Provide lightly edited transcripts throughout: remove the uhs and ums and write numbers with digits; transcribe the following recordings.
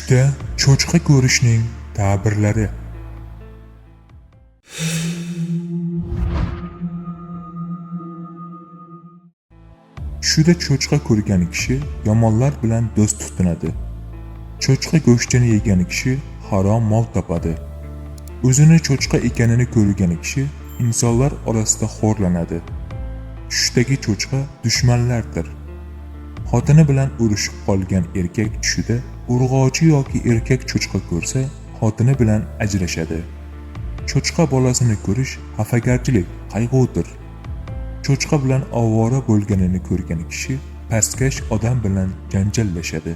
Tushda cho'chqa ko'rishning ta'birlari. Tushida cho'chqa ko'rgan kishi yomonlar bilan do'st tutinadi. Cho'chqa go'shtini yegan kishi harom mol topadi. O'zini cho'chqa ekanini ko'rgan kishi insonlar orasida xo'rlanadi. Tushdagi cho'chqa dushmanlardir. Xotini bilan urushib qolgan erkak tushida urg'ochi yoki erkak cho'chqa ko'rsa, xotini bilan ajrashadi. Cho'chqa bolasini ko'rish xafagarchilik, qayg'udir. Cho'chqa bilan ovora bo'lganini ko'rgan kishi pastkash odam bilan janjallashadi.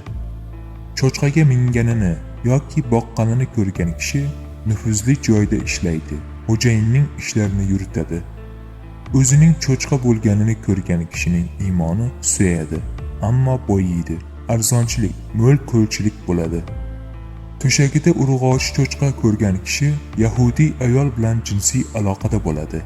Cho'chqaga minganini yoki boqqanini ko'rgan kishi nufuzli joyda ishlaydi, xo'jayinning ishlarini yuritadi. O'zining cho'chqa bo'lganini ko'rgan kishining iymoni susayadi, ammo boyiydi. Arzonchilik, mo'l-ko'lchilik bo'ladi. To'shagida urg'ochi cho'chqa ko'rgan kishi yahudiy ayol bilan jinsiy aloqada bo'ladi.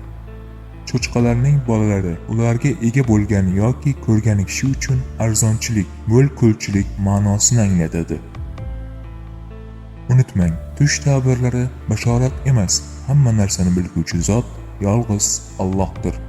Cho'chqalarning bolalari ularga ega bo'lgan yoki ko'rgan kishi uchun arzonchilik, mo'l-ko'lchilik ma'nosini anglatadi. Unutmang, tush ta'birlari bashorat emas, hamma narsani bilguvchi zot yolg'iz Allohdir.